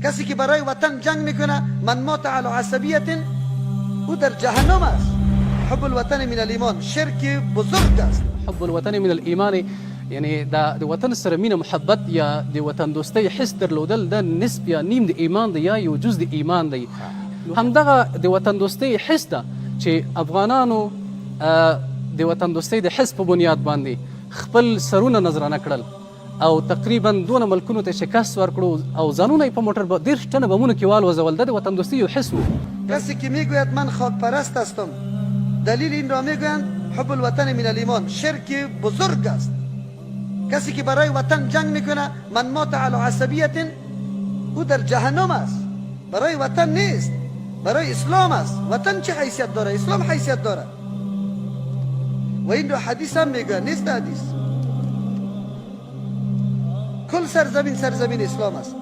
کسی که برای وطن جنگ میکنه، من مات علی عصبیة، او در جهنم است. حب الوطن من الایمان شرک بزرگ است. حب الوطن من الایمان، یعنی دا د وطن سره مینه، محبت یا د وطن دوستۍ حس درلودل د نصف یا نیم د ایمان دی یا یو جز د ایمان دی. همدغه د وطن دوستۍ حس ده چې افغانانو د وطن دوستۍ د حس په بنیاد باندې خپل سرونه نذرانه کړل او تقریبا دونه ملکونو ته شکست ورکړو او ځانونه یې په موټر 30 ټنه بمونو کې والوزول. دا د وطن دوستۍ یو حس وو. کسی که میگوید من خاک پرست هستم، دلیل این را میگویند حب الوطن من الایمان شرک بزرگ است. کسی که برای وطن جنگ میکنه، من مات علی عصبیة، او در جهنم است. برای وطن نیست، برای اسلام است. وطن چه حیثیت داره؟ اسلام حیثیت داره و این را حدیث هم میگوید. نیست حدیث؟ کل سرزمین سرزمین اسلام است.